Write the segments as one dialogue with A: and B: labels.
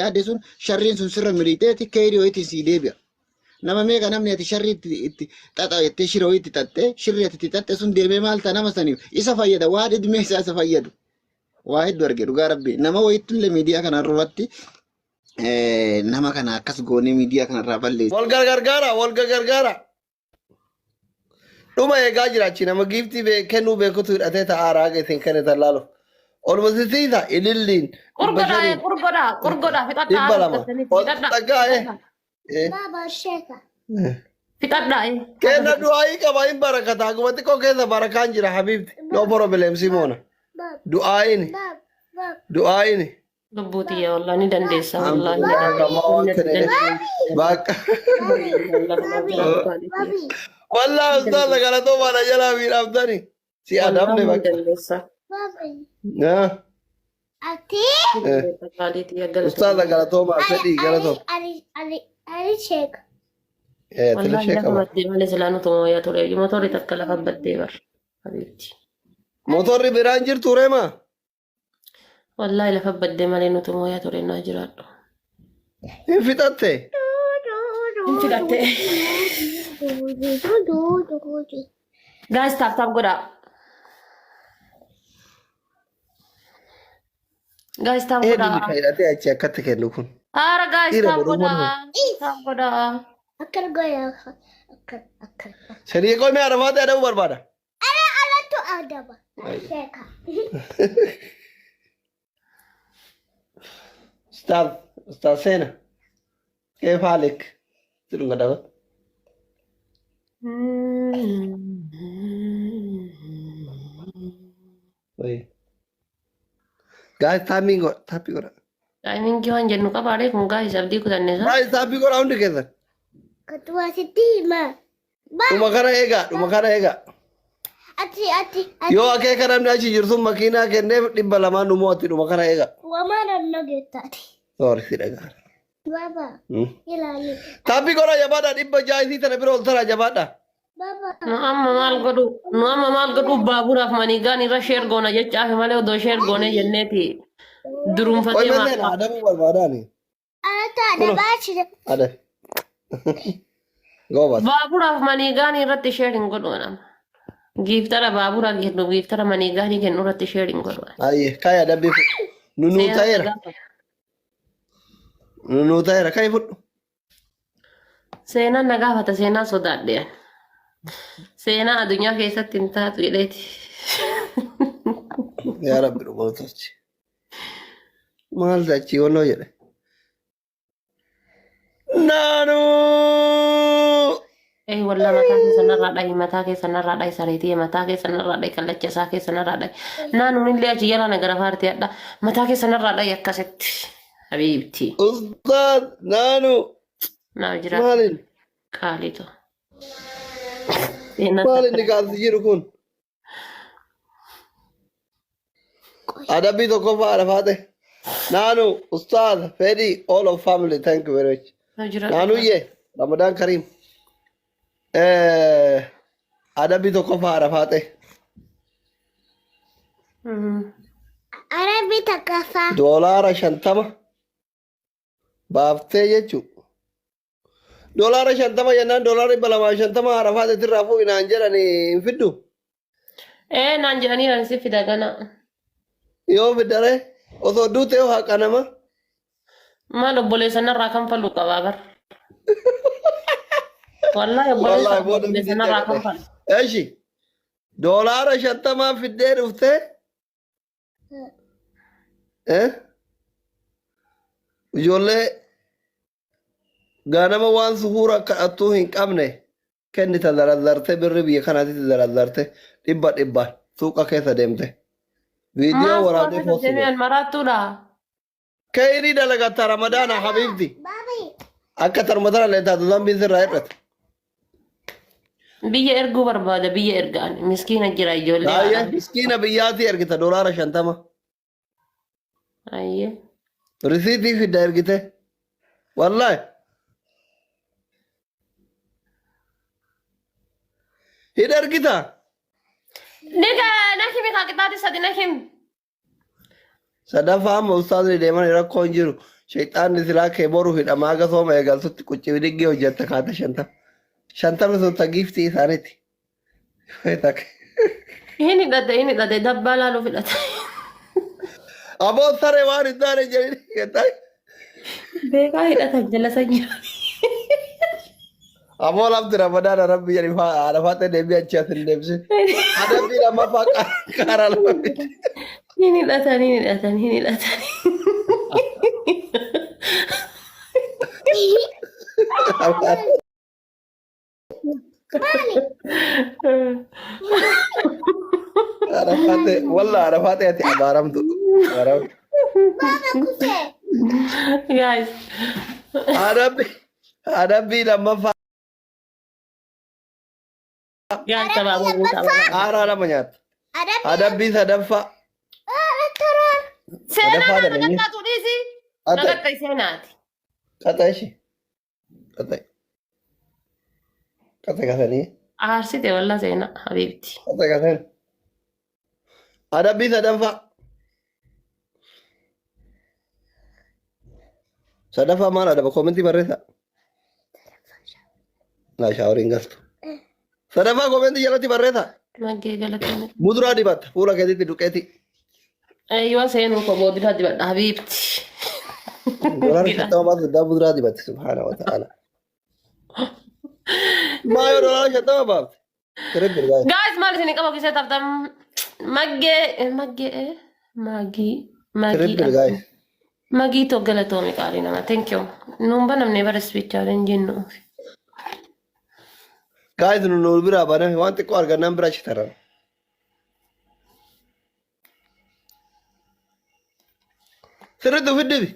A: Yaadde sun sharriin sun sirra miliixeeti keeyrii wayiitiin sii deebi'a. Nama meeqa namni ati sharrii itti itti xaxa jettee shira wayii itti xaxxee shirri ati itti xaxxe sun deemee maal ta'a nama saniif isa fayyada waan idmee isaa isa fayyadu. Waa hedduu arge dhugaa rabbi nama wayiitti illee miidiyaa kana irratti nama kana akkas goonee miidiyaa kanarraa balleessa.
B: Wal gargaara, wal gargaara. Dhuma eegaa jira achi nama giiftii kennuu beekutu hidhatee taa'aa raaga isin kennitan laaluuf. Oluma sisiisa ililliin dhibba
C: Qurgodhaa
B: shaniin
C: qurgodhaa qurgodhaa fixadhaa
B: dhibba
C: haala
B: lama.
C: fixattaniif
B: Ol
C: fixadhaa
B: dhaggaa eh.
C: fixadhaa
B: Eh.
D: Baba sheka.
C: fixadhaa
B: Kenna du'aayii qaba hin barakata. Haguma xiqqoo keessa barakaan jira habiibti. No problem simoona.
D: Bab
B: Du'aayiin
D: bab bab.
B: du'aayiin.
C: Lubbuu tiyya wallahi ni dandeessa wallahi ni
B: Alhamdulillah waan
C: dandeessa.
B: kenneef. Bakka.
D: Babi. Babi.
B: Wallah ustaaza galatoomaa na jalaa miidhamtani. Si adabne
C: Wallahi ni
B: bakka.
C: dandeessa.
D: Babi.
B: Ah,
D: Ati.
B: eh.
C: Qaalii tiyya galatoomii.
B: Ustaaza galatoomaa
D: Ali
B: fedhii
D: ali
B: galatoom.
D: ali ali ali sheka.
B: Eh,
C: Wallahi
B: tilishee
C: lafa
B: qaba.
C: baddee malee silaa nutuma wayyaa ture. Motorri takka lafa baddee bar. Habiibti.
B: Motorri biraan jirtu reema.
C: Wallahi lafa baddee malee nutu mooyaa ture naa jiraadhu.
B: Hin fixatte.
C: Hin fixatte. Guys tap tap godhaa. Guys tap
B: Eenyu
C: godhaa.
B: kan hidhatee achi akkatti kennu kun?
C: Haara guys
B: Dhiira
C: tap
B: godhuu
C: godhaa.
B: malu.
C: Tap godhaa.
D: Akkana goya. Akkana akkana.
B: Sadii qoomee arafaatti adabuu barbaada.
D: Ala alatu adaba. Sheka.
B: Ustaaz, Ustaaz Seena. Keef haalik? Jedhu gadaba. Guys, tapping godha, tapping godha.
C: Daa'imman waan jennu qabaadhe kun guys abdii kutanne isaa.
B: Guys, tapping godha hundi keessan.
D: Katuwa sitti hima.
B: Dhuma kana eegaa, dhuma kana eegaa.
D: Ati ati ati.
B: Yoo akeeka namni achi jiru sun makiinaa kenneef 200 nu mo'atti dhuma kana eegaa.
D: Wamaan anna geettaati.
B: Sorry si dhagaa.
D: Baba ilaali.
B: Taapii godhaa jabaadhaa 600 isii tana bira ol taraa jabaadhaa.
D: Baba.
C: Nu amma maal godhu nu amma maal godhu baaburaaf maniigaan irra sheer goona jechaafi malee odoo sheer goone jenneeti
B: Qoy
C: duruunfatee
B: mallee
C: maal
B: adabuu barbaadaani.
D: Alata
B: Kuno.
D: adabaa jira.
B: Adabi. Goobas.
C: Baaburaaf maniigaanii irratti sheer hin godhu nama. Giiftara baabura kennu giiftara maniigaanii kennu irratti sheer hin godhu.
B: Ayyee kayi adabbii fudhu. Nu nuu
C: Seenaa
B: ta'eera.
C: gaafa.
B: Nu nuu ta'eera kayi fudhu.
C: Seenaan na gaafata seenaa sodaadhe. ani. Seenaa addunyaa keessatti hin taatu jedheeti.
B: Yaa Rabbi dhuguma tolchi. Maal achi wannoo jedhe. Naanuu!
C: Ee walla mataa keessa narraa dhahi mataa keessa narraa dhahi sareetii mataa keessa narraa dhahi kallacha isaa keessa narraa dhahi naanuun illee achi jala na gara faarti hadha mataa keessa narraa dhahi akkasitti habiibti
B: Ustaaz naanuu!
C: naaf jiraadhu
B: Maalin?
C: qaaliitu. Seenaa
B: Maal inni kaasi jiru kun? Adabbii tokkoffaa Arafaate. Naanu, Ustaaz, Fedhi, all of family, thank you very much.
C: Naaf jiraadhu.
B: Naanuyyee, Ramadan Karim. Eh, Adabbii tokkoffaa Arafaate.
D: Arabi takkaffaa.
B: $50 baaftee jechuudha. $50 jennaan $250 Arafaate irraa fuudhi naan jedhani hin fiddu.
C: Ee naan jedhanii ani si fida gana.
B: Yoo fiddare osoo duute yoo haqa nama.
C: Maal obboleessa narraa kan falu qabaa bar. Wallaahi obboleessa
B: Wallaahi booda
C: obboleessa
B: miti
C: narraa kan
B: jedhe.
C: falu.
B: Eshi $50 fiddee dhuftee eh ijoollee Ganama waan suhuura kadhattuu hin qabne kennita zarazzarte birri biyya kanaatitti zarazzarte dhibba dhibbaan suuqa keessa deemte. Viidiyoo
C: Maal
B: waraabdee
C: suuqa keessa
B: poosti
C: deemee
B: godhe.
C: an maraattuudha.
B: Keyrii dalagatta ramadaana habiibti. Akka tarma tana illee taatu zambiin sirraa hir'ata.
C: Biyya erguu barbaada biyya ergaan miskiina jira ijoollee
B: Baay'ee
C: haadha.
B: miskiina biyyaatii ergita $50.
C: Ayyee.
B: Risiitii fidda ergite. Wallaahi. Hin ergita.
C: Niga na himi kaa qixaaxi sadi na himi.
B: Sadaffaa amma ustaazni deeman rakkoo hin jiru. Shayxaanni silaa kee boru hidhamaa haga sooma eegaltutti quccii diggee hojjetta kaata 50. 50 sun ta giiftii isaaniiti.
C: Hin hidhate, hin hidhate, dabbaa laaluuf hidhate.
B: Aboo saree waan hin taane jedhanii.
C: Beekaa hidhatan jala sanyii.
B: Aboo lafti ramadaana rabbi jedhi haadha faatee deebii achi as hin deebisin. Adabbii lammaffaa karaa lama miti.
C: Hin hidhatan, hin hidhatan, hin hidhatan.
D: Maali?
B: Haadha faatee walla haadha faatee ati abaaramtu. Abaaramtu.
D: Baba kufee.
C: Guys.
B: Adabbii lammaffaa
C: Guys, tabaaboo guutaa.
B: qaaraa lama nyaatta.
D: Adabbii
B: Adabbii sadaffaa.
C: Seenaa
B: Sadaffaa
C: na
B: dha inni.
C: naqaxxaatu dhiisi.
B: Qaxa
C: Naqaxxa seenaati.
B: qaxa ishee. Qaxa qaxa kasanii.
C: Aarsite walla seenaa habiibti.
B: Qaxa kasan. Adabbii sadaffaa. Sadaffaa maal adaba koomentii barreessaa. Laa shaaworiin galtu. Sadaffaa koomentii jalatti barreessaa.
C: Maggee galatoomi.
B: Muduraa dibatta fuula keetitti duqeeti.
C: Eeyyoo seenuu koo boodiraa dibadha habiibti.
B: Doolaara 50 baatu daa muduraa dibatti subhaana wa ta'ala. Maa yoo doolaara 50 baafte. Triple guys.
C: Guys, maal isin qaba kisee taftan maggee maggee magii magii
B: Triple guys.
C: magii too galatoomi qaalii nama thank you. Nuun banamne bara spichaaleen jennu.
B: Guys nu nu biraa baname waan xiqqoo argannaan bira achi taran. Sirriitti ofi dibi.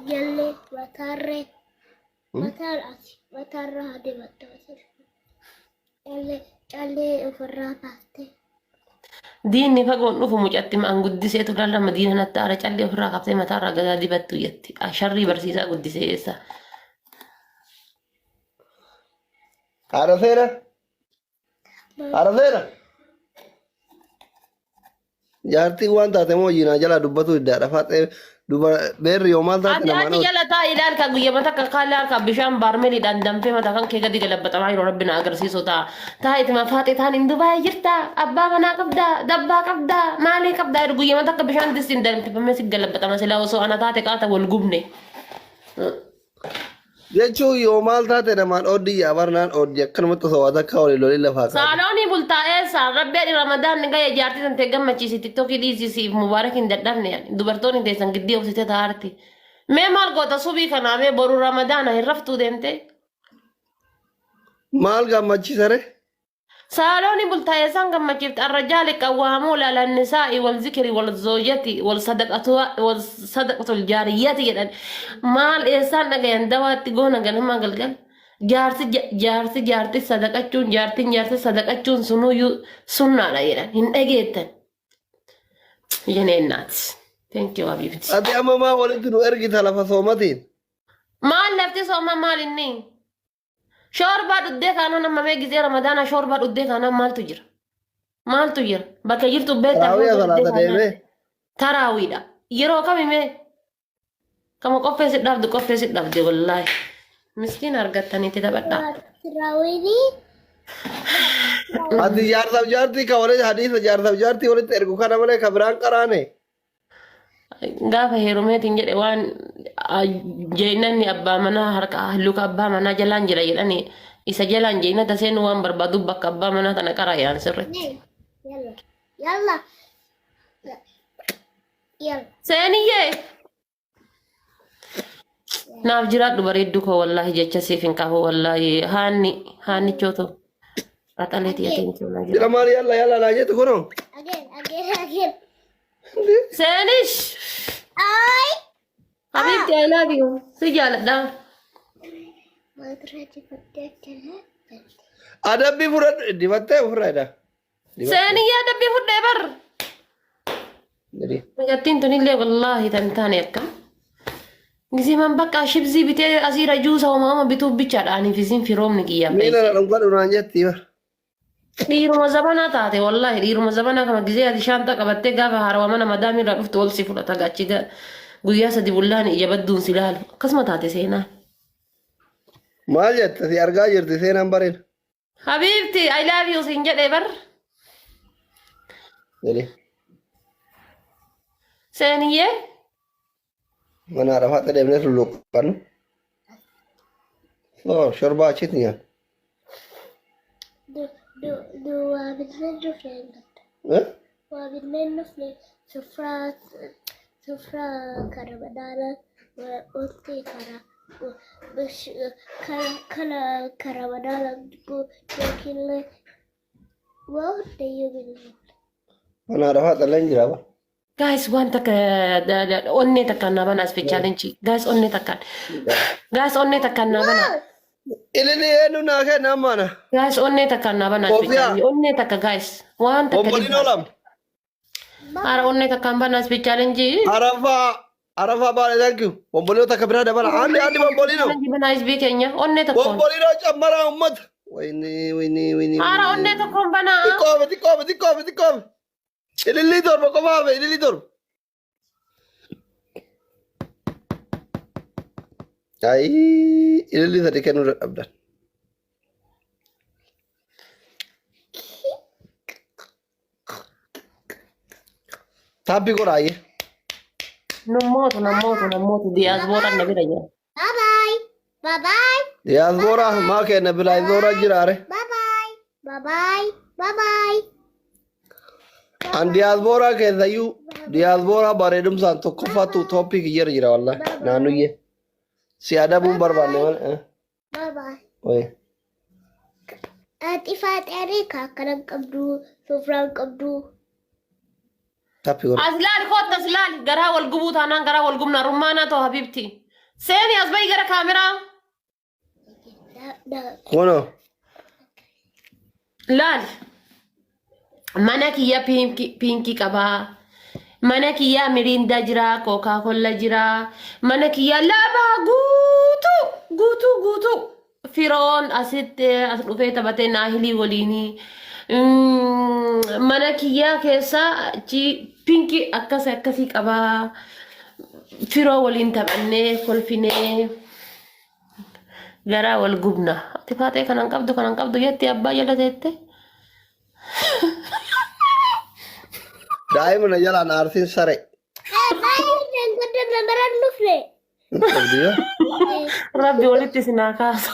D: Jallee mataarree mataarra ati mataarra haa dibatta callee callee ofirraa baastee.
C: Diinni fagoon dhufu mucatti ma'an guddiseetu lalla madiina natti aara callee ofirraa kaftee mataarraa gadaa dibattu jetti. Sharrii barsiisaa guddisee eessa.
B: Haadha seera. Haadha seera. Jaartiin waan taate moo jiinaa jalaa dubbatu iddaadha. Faaxee duba beerri yoo maal taate
C: Ati
B: namaan
C: achi
B: oolu.
C: jala taa'ii ilaal ka guyyaa takka kaallee harkaa bishaan baarmeliidhaan danfee mataa kan kee gadi galabbatamaa yeroo rabbi na agarsiisu ta'a. Taa'ii itti faaxee taan hin Dubaay jirta abbaa manaa qabda dabbaa qabda maalii qabda jedhu guyyaa takka bishaan distiin danfifamee si galabbatama silaa osoo ana taate qaata wal gubne.
B: Jechuun yoo maal taate namaan ooddi yaa barnaan ooddi akkanumatti osoo waa takka waliin lolii lafaa kaate.
C: Saaloonii bultaa eessa rabbi adhi ramadaan ni ga'e jaartii tantee gammachiisi tiktokii dhiisisiif mubaarak hin dadhabne dubartoonni teessan giddii obsite taarti. Mee maal goota subii kanaa mee boru ramadaana hin raftuu deemtee?
B: Maal gammachiisare?
C: Saalooni bultaa eessaan gammachiifte arrajaali qawwaamuun ala nisaa'i wal zikri wal zoojati wal sadaqatu wal sadaqatul jaariyyati jedhan maal eessaan dhagayan dawaatti goona ganamaa galgal jaarsi jaarsi jaarti sadaqachuun jaartiin jaarsi sadaqachuun sunuyyuu sunnaadha jedhan hin dhageettan yeneennaat thank you habibti.
B: Ati amma maa walitti nu ergita lafa soomatiin?
C: Maal lafti sooma maal inni? Shoorbaa dhuddee kaanaan amma mee gizee ramadaana shoorbaa dhuddee kaanaan maaltu jira? Maaltu jira? Bakka jirtu beektaa
B: Taraawiya
C: shoorbaa dhuddee
B: salaata
C: kaanaan
B: deemee.
C: taraawiidha. Yeroo kami mee? Kama qoffee si dhabdu qoffee si dhabde wallaahi. Miskiina argattaniitti taphadhaa.
D: Raawwinii
B: Ati jaarsaaf jaartii ka walitti hadiisa jaarsaaf jaartii walitti ergu kana malee ka biraan qaraane.
C: Gaafa heerumeetiin jedhe waan jeenanni abbaa manaa harka luka abbaa manaa jalaan jira jedhani isa jalaan jeenata seenu waan barbaadu bakka abbaa manaa tana qara yaan sirritti.
D: Yalla. Yalla. Yalla.
C: Seeniyyee! Naaf jiraadhu bareedduu koo wallaahi jecha siif hin qabu wallaahi haanni haannichoo ta'u. Qaxalee tiyya thank you naa
B: Jira
C: jiraadhu.
B: maal yalla yalla naa jettu kunoo.
D: Again, again, again.
C: Seenish!
D: Ay!
C: Habiibti I love you. Si jaaladha.
D: Madraji fudhate.
B: Adabbii fudhadhu dibattee ofirraa jedha.
C: Seeniyyaa adabbii fudhee bar.
B: Jedhi.
C: Mucattiin tunillee wallaahi tan taane akkam. Gisiman bakka shibzii bitee asiira juusa uumama bituuf bichaadha aniif isin firoomni kiyya
B: Miila na dhungadhu naan jetti bar.
C: Dhiiruma zabanaa taate wallaahi dhiiruma zabanaa kama gizee ati shaantaa qabattee gaafa haarawa mana madaamii irraa dhuftu ol si fudhata gaachi guyyaa sadi bullaan ija badduun si laalu akkasuma taate seenaa.
B: Maal jette si argaa jirti seenaan bareeda.
C: Habiibti I love you siin jedhee bar
B: Jedhee
C: seeniyyee.
B: mana haadha deemnee lulluqqannu. Oh, shorbaa achitti nyaanna.
D: Du du du waa binneen dhufne hin qabdu.
B: Eh?
D: Waa binneen dhufne sufraa sufraa kara madaala wanti kara kara kara kara madaala yookiin waa hundayyuu binneen.
B: Mana haadha faaxallee hin jiraa.
C: Guys waan takka onnee takkaan naa banaa ispe challenge. Guys onnee takkaan. Guys onnee takkaan naa banaa.
B: Ilili eenyu naa kenna ammaana.
C: Guys onnee takkaan naa banaa ispe
B: Kofiyaa.
C: challenge. Onnee takka guys. Waan takka
B: Obbolin
C: dhibba.
B: olam.
C: Haara onnee takkaan banaa ispe challenge.
B: Arafaa Arafaa baale thank you. Bombolino takka biraa dabala. Andi andi bombolino.
C: Challenge banaa isbii keenya onnee tokkoon.
B: Bombolino cammaraa uummata. Wayini wayini wayini.
C: Haara onnee tokkoon banaa.
B: Xiqqoofe xiqqoofe xiqqoofe xiqqoofe. Ilillii torba qofa hafe ilillii torba. Ayii ilillii sadi kennuu dadhabdan. Taabbii godhaa ayyee.
C: Namoota namoota namoota diyaasbooraan na bira jira.
D: Bye bye. Bye bye.
B: Diyaasbooraa maa kenna bilaayizooraa jiraare.
D: Bye bye. Bye bye. Bye bye.
B: An diyaasbooraa keessayyuu diyaasbooraa bareedumsaan tokkoffaatu tooppii kiyyarra jira wallahi naannuyyee. Si adabuun barbaanne malee.
D: Bye bye.
B: Wayi.
D: Ati faaxee akkana hin qabdu, sufraa hin qabdu.
B: Taappi godha.
C: As laali kootta as laali garaa wal gubuu taanaan garaa wal gubna rummaanaa ta'u habibti. Seeni as bahi gara kaameraa.
B: Kunoo.
C: Laali. Mana kiyya piinkii qabaa. Mana kiyyaa miriindaa jira, kookaa kolla jira. Mana kiyyaa laabaa guutuu guutuu guutuu. Firoon asitti as dhufee taphatee naahilii waliinii. Mana kiyyaa keessa achi piinkii akkas akkasii qabaa. Firoo waliin taphannee kolfinee garaa wal gubna. Ati faaxee kanan qabdu kanan qabdu jetti abbaa jala teette.
B: Daa'ima na jalaan aartiin saree.
D: Baay'ee guddaa namarra dhufne.
B: Qabdi yoo.
C: Rabbi walitti isin haa kaasu.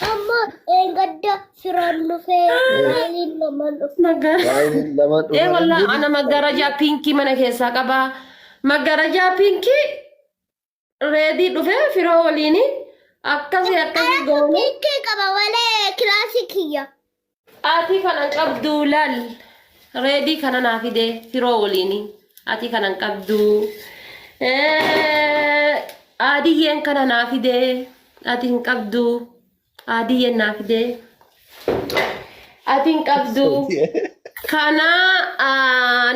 D: Amma gadda firaan dhufee maaliin lamaan dhufe.
B: Daa'imni lamaan
C: Ee
B: dhufanii
C: wallah ana maggarajaa piinkii mana keessaa qabaa. Maggarajaa piinkii reedii dhufee firoo waliini akkasii akkasii goone.
D: Pinkii qaba malee kilaasii kiyya.
C: Ati kanan qabdu laal. Reedii kana naa fide firoo waliini. Ati kanan qabdu. Adiyyeen kana naa fide. Ati hin qabdu. Adiyyeen naa fide. Ati hin qabdu. Kana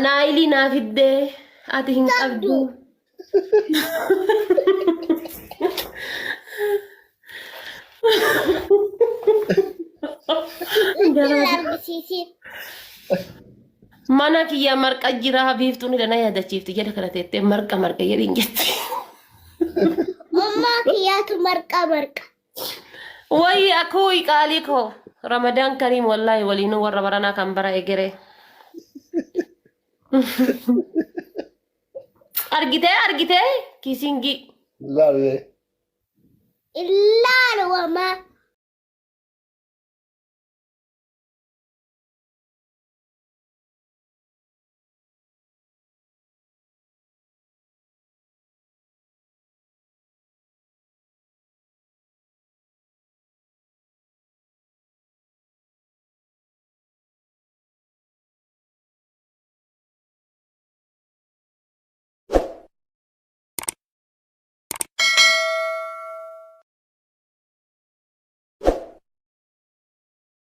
C: naayilii naa fidde. Ati hin qabdu.
D: Argisiisi.
C: Mana kiyya marqa jira biiftuun na yaadachiifti jedha kana teettee marqa marqa jedhin jetti.
D: Ummaa kiyyaatu marqa marqa.
C: Wayi akuu qaalii koo Ramadaan Kariim wallaahi waliinuu warra baranaa kan bara egeree. Argitee argitee kiisingii.
B: Laalle.
D: Ilaalu wamaa.